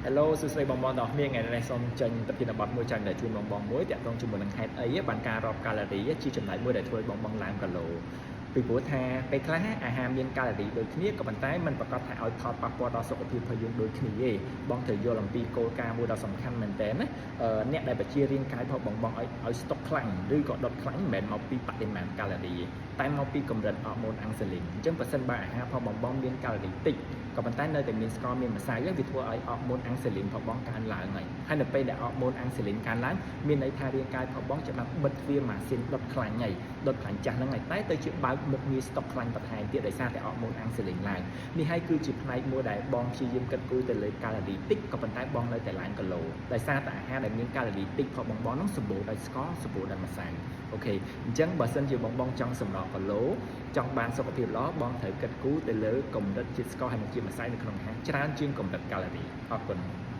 Hello សួស្តីបងប្អូនទាំងអស់គ្នាថ្ងៃនេះសូមចេញប្រធានបទមួយចាញ់ដែលជូនបងបងមួយតាក់ទងជាមួយនឹងហេតុអីបានការរាប់កាឡូរីជាចំណែកមួយដែលធ្វើឲ្យបងបងឡើងគីឡូពីព្រោះថាពេលខ្លះអាហារមានកាឡូរីដូចគ្នាក៏ប៉ុន្តែมันប្រកាសថាឲ្យផលប៉ះពាល់ដល់សុខភាពរបស់យើងដូចគ្នាទេបងត្រូវយល់អំពីគោលការណ៍មួយដ៏សំខាន់មែនតើណាអ្នកដែលបជារាងកាយរបស់បងបងឲ្យស្តុកខ្លាញ់ឬក៏ដុតខ្លាញ់មិនមែនមកពីបរិមាណកាឡូរីទេតែមកពីកម្រិតអរម៉ូនអាំងស៊ូលីនអញ្ចឹងបើសិនបើអាហាររបស់បងបងមានកាឡូរីតិចក៏ប៉ុន្តែនៅតែមានស្ករមានម្សៅវាធ្វើឲ្យអរម៉ូនអាំងស៊ូលីនរបស់បងកើនឡើងហើយហើយនៅពេលដែលអរម៉ូនអាំងស៊ូលីនកើនឡើងមានន័យថារាងកាយរបស់បងចាប់បានបិទទ្វារម៉ាស៊ីនដុតខ្លាញ់ហើយដុតខ្លាញ់ចាស់ហ្នឹងហើយតែទៅជាបើកមុខងារស្តុកខ្លាញ់បន្ថែមទៀតដោយសារតែអរម៉ូនអាំងស៊ូលីនឡើងនេះហើយគឺជាផ្នែកមួយដែលបងព្យាយាមគិតគូរទៅលើកាឡូរីតិចក៏ប៉ុន្តែបងនៅតែឡើងគីឡូដោយសារតែអាហារដែលមានកាឡូរីតិចរបស់បងបងហ្នឹងសម្បូរដោយស្ករសម្បូរដោយម្សៅ OK អញ្ចឹងបើសិនជាបងបងចង់សម្រកគីឡូចង់បានសុខភាពល្អបងត្រូវគិតគូរទៅលើកម្រិតជាតិស្ករហើយនិងជាតិម្សៅនៅក្នុងអាហារច្រើនជាងកម្រិតកាឡូរីអរគុណ។